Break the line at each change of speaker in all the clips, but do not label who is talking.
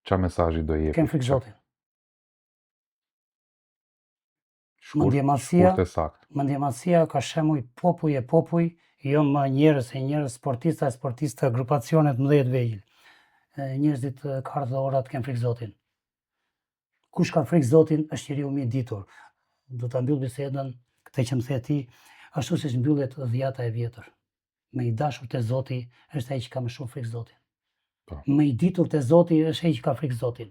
Ça mesazhi do
Të
jepi?
kenë frikë Zotin.
Shkurt,
Mendjemadhësia,
shkurt e saktë.
mendjemadhësia ka shembuj popuj e popuj, jo më njerëz e njerëz, sportista e sportista, grupacione të mëdha e të vegjël. E, Njerëzit e, ka ardhur ora të kenë frikë Zotin. Kush ka frikë Zotin është njeriu më i ditur. Do ta mbyll bisedën këtë që më the ti, ashtu siç mbyllet dhjata e vjetër. Më i dashur te Zoti është ai që ka më shumë frikë Zotin.
Po.
Më i ditur te Zoti është ai që ka frikë Zotin.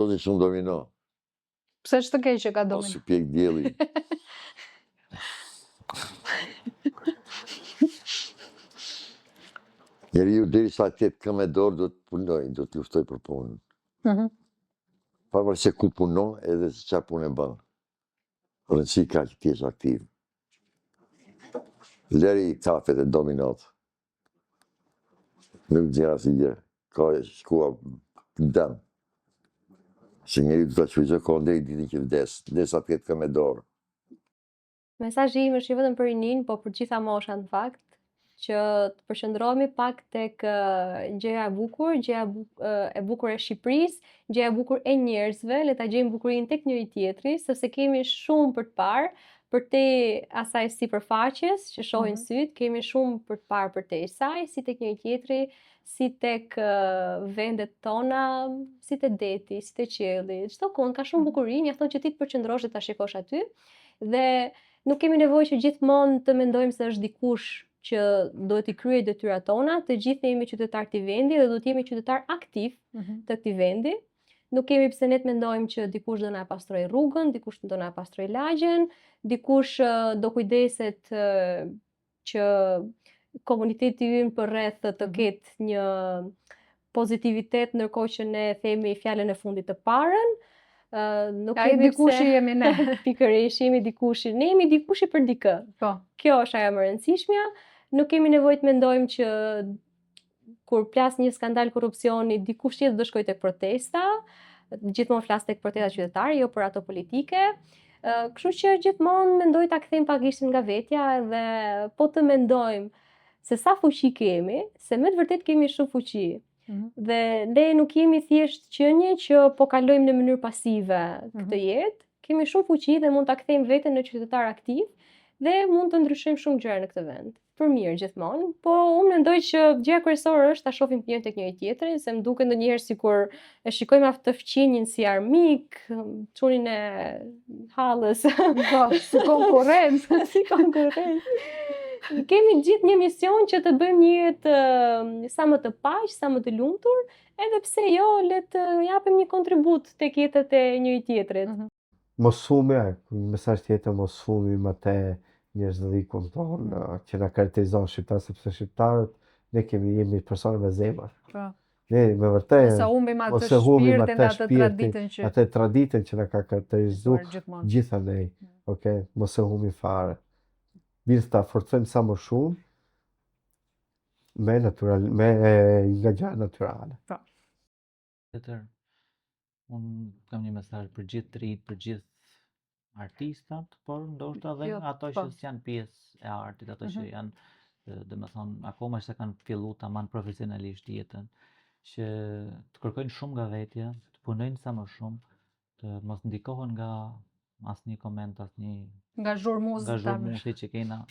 Zoti shumë domino.
Pse ç'të keqe ka
Mos
domino?
i pjek dielli. Njeriu derisa të ketë këmbë e dorë do të punojë, do të luftojë për punë.
Mhm.
Pavarësisht se ku punon edhe se çfarë pune bën. Rëndësi ka që të jesh aktiv. Lëri kafet e dominot. Nuk gjen asnjë gjë. Ka shkuar dëm. Se njeriu do ta shfrytëzojë kohën deri ditën që vdes, derisa të ketë këmbë e dorë.
Mesazhi im është jo vetëm për rinin, po për të gjitha moshat në fakt, që të përqendrohemi pak tek gjëja e bukur, gjëja e bukur e Shqipërisë, gjëja e bukur e njerëzve, le ta gjejmë bukurinë tek njëri tjetri, sepse kemi shumë për të parë, përtej asaj sipërfaqes që shohin mm -hmm. sytë, kemi shumë për të parë përtej saj, si tek njëri tjetri, si tek vendet tona, si te deti, si te qielli, çdo kund ka shumë mhm. bukuri, mjafton që ti të përqendrohesh dhe ta shikosh aty. Dhe nuk kemi nevojë që gjithmonë të mendojmë se është dikush që duhet t'i kryejë detyrat tona, të gjithë ne jemi qytetarë të këtij vendi dhe duhet të jemi qytetarë aktiv mm -hmm. të këtij vendi. Nuk kemi pse ne të mendojmë që dikush do na pastrojë rrugën, dikush do na pastrojë lagjen, dikush do kujdeset që komuniteti ynë përreth të mhm. ketë një pozitivitet ndërkohë që ne themi fjalën e fundit të parën.
Uh, nuk Ai dikushi pse... jemi ne.
Pikërisht jemi dikushi. Ne jemi dikushi për dikë.
Po.
Kjo është ajo më e rëndësishmja. Nuk kemi nevojë të mendojmë që kur plas një skandal korrupsioni, dikush tjetër do shkojë tek protesta, gjithmonë flas tek protesta qytetare, jo për ato politike. Kështu që gjithmonë mendoj ta kthejmë pak gishtin nga vetja edhe po të mendojmë se sa fuqi kemi, se me të vërtetë kemi shumë fuqi. Mm -hmm. Dhe ne nuk jemi thjesht qenie që po kalojmë në mënyrë pasive këtë mm -hmm. jetë, kemi shumë fuqi dhe mund ta kthejmë veten në qytetar aktiv dhe mund të ndryshojmë shumë gjëra në këtë vend. Për mirë gjithmonë, po unë mendoj që gjëja kryesore është ta shohim të mirën tek njëri tjetri, se më duket ndonjëherë sikur e shikojmë atë fqinjin si armik, çunin e hallës.
Po, si konkurrent,
si konkurrent. Kemi gjithë një mision që të bëjmë një jetë sa më të paqtë, sa më të lumtur, edhe pse jo, le të japim një kontribut tek jetët e njëri tjetrit. Mm
-hmm. Mos humi, mesazh tjetër, mos humim atë njerëzllëkun tonë mm. që na karakterizon shqiptar, sepse shqiptarët ne kemi jemi persona me zemër.
Po.
Ne me vërtet
mos e humbim atë shpirtin, atë traditën
që atë traditën që na ka karakterizu gjithandej. Mm. Okej, okay? mos e humbim fare. Mirë ta forcojmë sa më shumë me natural me nga gjëra natyrale.
Po.
Tjetër, unë kam një mesazh për gjithë të rinjtë, për gjithë artistat, por ndoshta edhe jo, ato po. që s'janë pjesë e artit, ato mm -hmm. që mhm. janë, domethënë, akoma që s'e kanë fillu taman profesionalisht jetën, që të kërkojnë shumë nga vetja, të punojnë sa më shumë, të mos ndikohen nga asnjë koment, asnjë
nga zhurmuesi
nga zhurmuesi që kena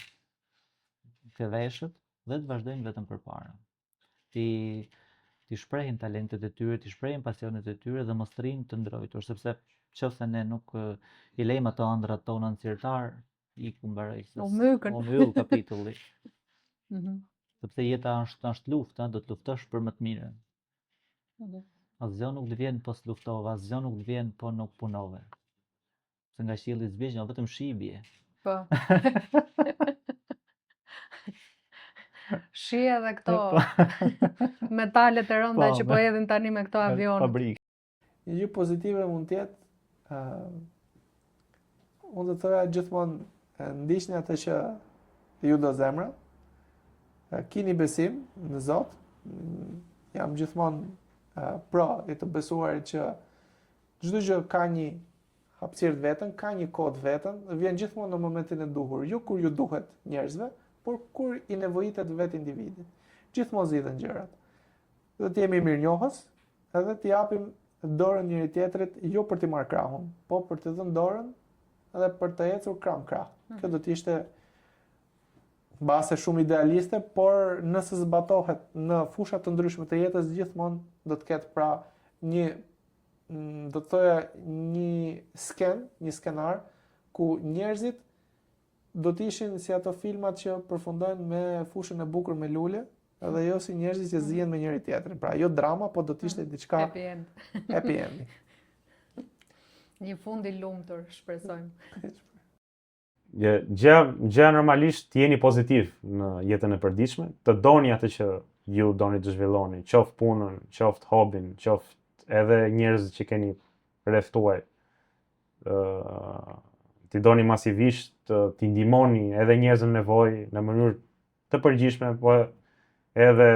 te veshët dhe të vazhdojnë vetëm përpara. T'i t'i shprehin talentet e tyre, t'i shprehin pasionet e tyre dhe mos të rrinë të ndrojtur, sepse qoftë se ne nuk i lejmë ato ëndrrat tona në sirtar, iku mbaroi.
U mykën.
U mbyll kapitulli.
Mm -hmm.
Sepse jeta është është lufta, do të luftosh për më të mirën. Mm -hmm. Asgjë nuk të vjen po s'luftove, asgjë nuk të vjen po nuk punove. Se nga qielli s'bie, jo, vetëm shi
bie. Po. Shi edhe këto po. metalet e rënda po, që po hedhin tani me këto avionë.
Fabrikë.
Një gjë pozitive mund të jetë ë uh, unë do të thoja gjithmonë ndiqni atë që ju do zemra. Kini besim në Zot. Jam gjithmonë uh, pro i të besuarit që çdo gjë ka një hapësirë të vetën, ka një kohë të vetën, dhe vjen gjithmonë në momentin e duhur, jo kur ju duhet njerëzve, por kur i nevojitet vetë individit. Gjithmonë zgjidhen gjërat. Dhe të jemi mirënjohës. edhe t'i japim dorën njëri tjetrit jo për t'i marrë krahun, po për t'i dhënë dorën edhe për të ecur krah më krah. Mm. Kjo do të ishte mbase shumë idealiste, por nëse zbatohet në fusha të ndryshme të jetës gjithmonë do të ketë pra një mm, do të thoja një skenë, një skenar ku njerëzit do të ishin si ato filmat që përfundojnë me fushën e bukur me lule, edhe jo si njerëzit që zihen me njëri tjetrin. Pra jo drama, po do të ishte diçka
happy end.
Happy end.
Një fund i lumtur, shpresojmë.
Gjë, gjë normalisht të jeni pozitiv në jetën e përditshme, të doni atë që ju doni të zhvilloni, qoftë punën, qoftë hobin, qoftë edhe njerëzit që keni rreth tuaj. Ë t'i doni masivisht, t'i ndihmoni edhe njerëzit në nevojë në mënyrë të përgjithshme, po edhe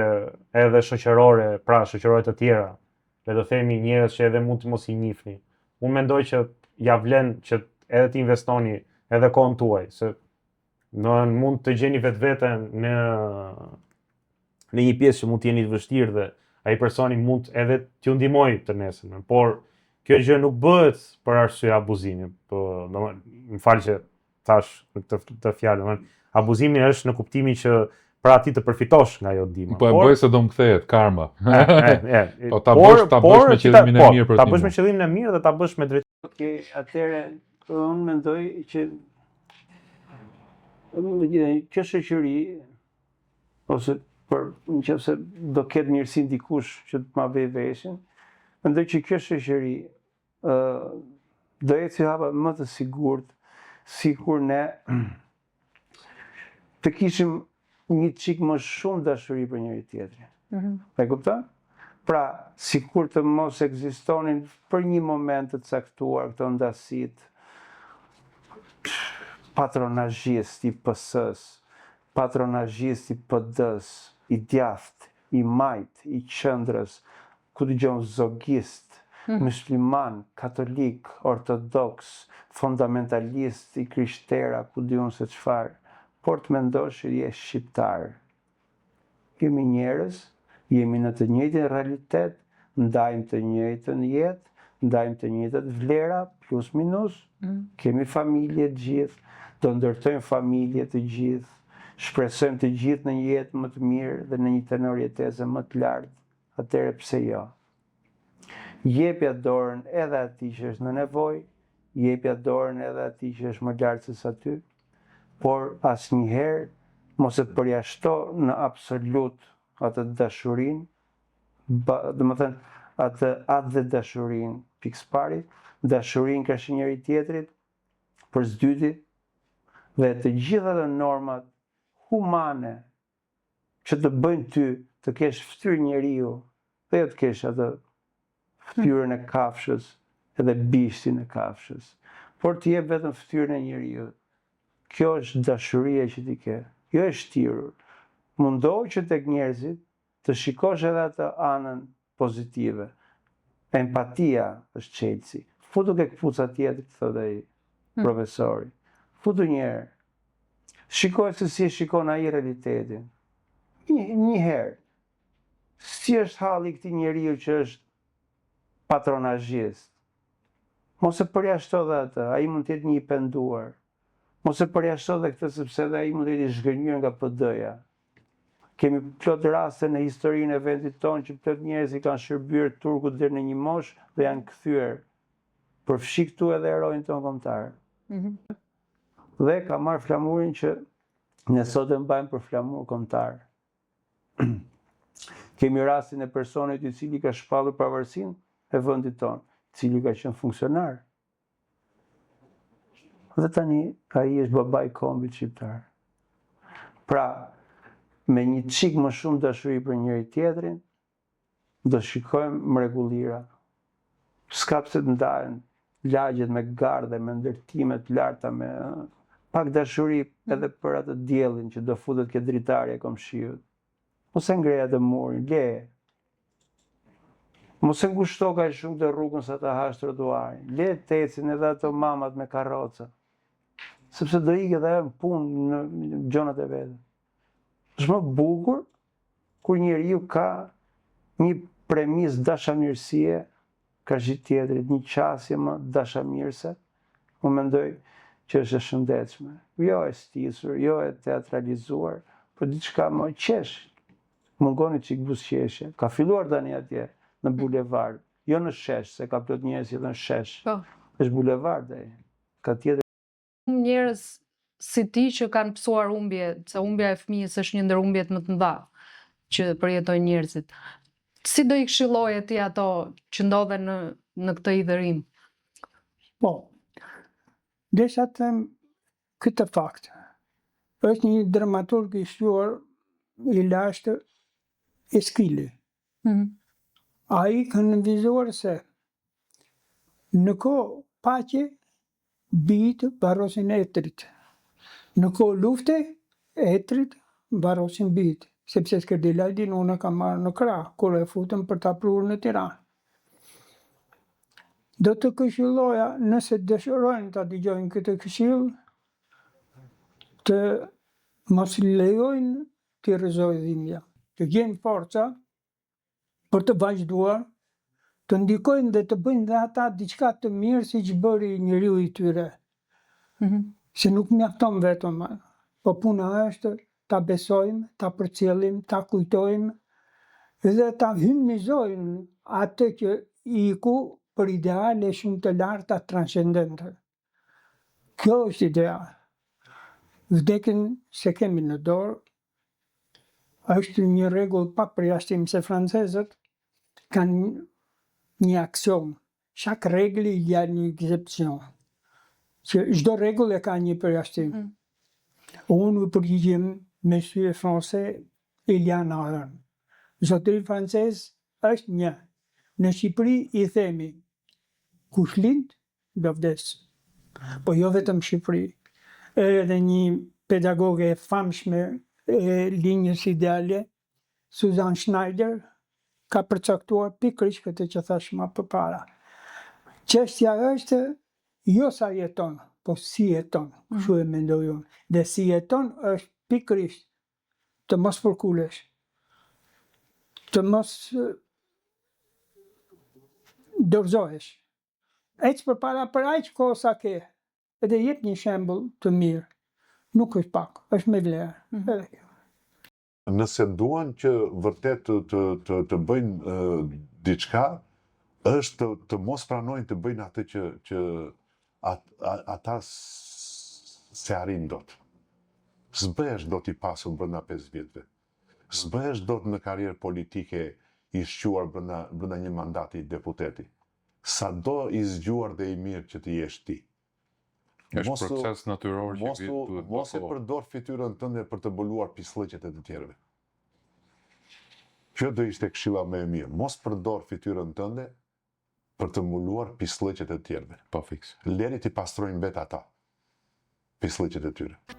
edhe shoqërore, pra shoqërore të tjera. Le të themi njerëz që edhe mund të mos i njihni. Unë mendoj që ja vlen që edhe të investoni edhe kohën tuaj, se në mund të gjeni vetveten në në një pjesë që mund të jeni të vështirë dhe ai personi mund edhe t'ju ndihmojë të nesërmen, por kjo gjë nuk bëhet për arsye abuzimi, po domethënë më fal që thashë këtë këtë fjalë, domethënë abuzimi është në kuptimin që pra ti të përfitosh nga ajo
ndihmë. Po e bëj se do më kthehet karma.
E, e,
e. Po ta bësh ta bësh me qëllimin e po, mirë
për ta bësh me qëllimin e mirë dhe ta bësh me
drejt. Okej, atëherë unë mendoj që kjo shoqëri ose për në qoftë se do ketë mirësinë dikush që të ma vejë veshin, mendoj që kjo shoqëri ë do eci hapa më të sigurt sikur ne të kishim një çik më shumë dashuri për njëri tjetrin. Mm -hmm. E kupton? Pra, sikur të mos ekzistonin për një moment të caktuar këto ndasitë, patronazhist i PS-së, patronazhist i PD-së, i djathtë, i majtë, i qendrës, ku dëgjon zogist, mysliman, katolik, ortodoks, fondamentalist, i krishtera, ku di unë se çfarë, por të mendosh që je shqiptar. Jemi njerëz, jemi në të njëjtin realitet, ndajmë të njëjtën jetë, ndajmë të njëjtat vlera, plus minus, kemi familje të gjithë, do ndërtojmë familje të gjithë, shpresojmë të gjithë në një jetë më të mirë dhe në një tenor jetese më të lartë. Atëherë pse jo? Jepja dorën edhe atij që është në nevojë, jepja dorën edhe atij që është më lart se sa ty, por asnjëherë mos e përjashto në absolut atë dashurinë, domethënë atë atdhedashurinë pikësëpari, dashurinë karshi njëri tjetrit, për së dyti, dhe të gjitha ato normat humane që të bëjnë ty të kesh fytyrë njeriu dhe jo të kesh atë fytyrën e kafshës edhe bishtin e kafshës, por të jep vetëm fytyrën e njeriut. Kjo është dashuria që ti ke, jo e shtirur. Mundohu që tek njerëzit të shikosh edhe atë anën pozitive. Empatia është çelësi. Futu ke këpuca tjetrit, thotë ai hmm. profesori. Futu një herë. Shikoje se si e shikon ai realitetin. Një, një herë. Si është halli i këtij njeriu që është patronazhist? Mos e përjashto dhe atë, ai mund të jetë një i penduar. Mos e përjashto dhe këtë sepse edhe ai mund të jetë i zhgënjyer nga PD-ja. Kemi plot raste në historinë e vendit tonë që plot njerëz i kanë shërbyer turkut deri në një moshë dhe janë kthyer. Përfshi këtu edhe heroin tonë kombëtar. Mm -hmm. Dhe ka marrë flamurin që ne sot e mbajmë për flamur kombëtar. Kemi rastin e personit i cili ka shpallur pavarësinë e vendit tonë, i cili ka qenë funksionar. Dhe tani ai është baba i kombit shqiptar. Pra, me një çik më shumë dashuri për njëri tjetrin, do shikojmë mrekullira. S'ka pse të ndahen lagjet me gardhe, me ndërtime të larta, me pak dashuri edhe për atë diellin që do futet ke dritarja e komshiut. Mos e ngre atë murin, leje. Mos e ngushto kaq shumë këtë rrugën sa ta hash trotuarin. Le të ecin edhe ato mamat me karroca. Sepse do ikë edhe ajo në punë në gjonat e veta. Është më bukur kur njeriu ka një premisë dashamirësie karshi tjetrit, një qasje më dashamirëse, unë mendoj që është e shëndetshme. Jo e stisur, jo e teatralizuar, por diçka më qesh. Mungon një çik buzëqeshje. Ka filluar tani atje në bulevard, jo në shesh, se ka plot njerëz që thonë shesh. Po. Është bulevard ai. Ka tjetër
njerëz si ti që kanë pësuar humbje, se humbja e fëmijës është një ndër humbjet më të mëdha që përjetojnë njerëzit. Si do i këshilloje ti ato që ndodhen në në këtë hidhërim?
Po. Desha të them këtë fakt. Është një dramaturg i shquar i lashtë Eskili. Mm -hmm. Ai ka nënvizuar se në kohë paqe bijtë varrosin etërit. Në kohë lufte etërit varrosin bijtë, sepse Skerdilajdin unë e kam marrë në krah kur e futën për ta prurë në Tiranë. Do të këshilloja, nëse dëshirojnë ta dëgjojnë këtë këshillë, të mos lejojnë t'i rrëzojë dhimbja, të gjejnë forca për të vazhduar, të ndikojnë dhe të bëjnë dhe ata diçka të mirë siç bëri njeriu i tyre. Mm -hmm. Se nuk mjafton vetëm, po puna është ta besojmë, ta përcjellim, ta kujtojmë dhe ta himnizojmë atë që iku për ideale shumë të larta transcendente. Kjo është idea. Vdekjen s'e kemi në dorë, është një rregull pa përjashtim se francezët kanë një aksiomë, chaque règle il y a une exception, që çdo rregull e ka një përjashtim. Mm. Unë u përgjigjem monsieur français, il y en a un. Zotëri francez është një. Në Shqipëri i themi, kush lind, do vdes. Po jo vetëm Shqipëri. Edhe një pedagoge e famshme e linjës ideale, Susan Schneider, ka përcaktuar pikërisht këtë që thashë më përpara. Çështja është jo sa jeton, po si jeton, mm. kështu e mendoj unë. Dhe si jeton është pikërisht të mos përkulesh, të mos dorëzohesh. Ec përpara për aq kohë sa ke, edhe jep një shembull të mirë. Nuk është pak, është me vlerë. Mm -hmm. Edhe kjo.
Nëse duan që vërtet të të të të bëjnë diçka, është të, të mos pranojnë të bëjnë atë që që at, ata s'e arrijnë dot. S'bëhesh dot i pasur brenda 5 vjetëve. S'bëhesh dot në karrierë politike i shquar brenda brenda një mandati deputeti. Sado i zgjuar dhe i mirë që të jesh ti.
Është mos proces natyror që
mos duhet mos e përdor fytyrën tënde për të mbuluar pisllëqet e të tjerëve. Kjo do ishte këshilla më e mirë. Mos përdor fytyrën tënde për të mbuluar pisllëqet e të tjerëve.
Po fiks.
Leri t'i pastrojnë vetë ata pisllëqet e tyre.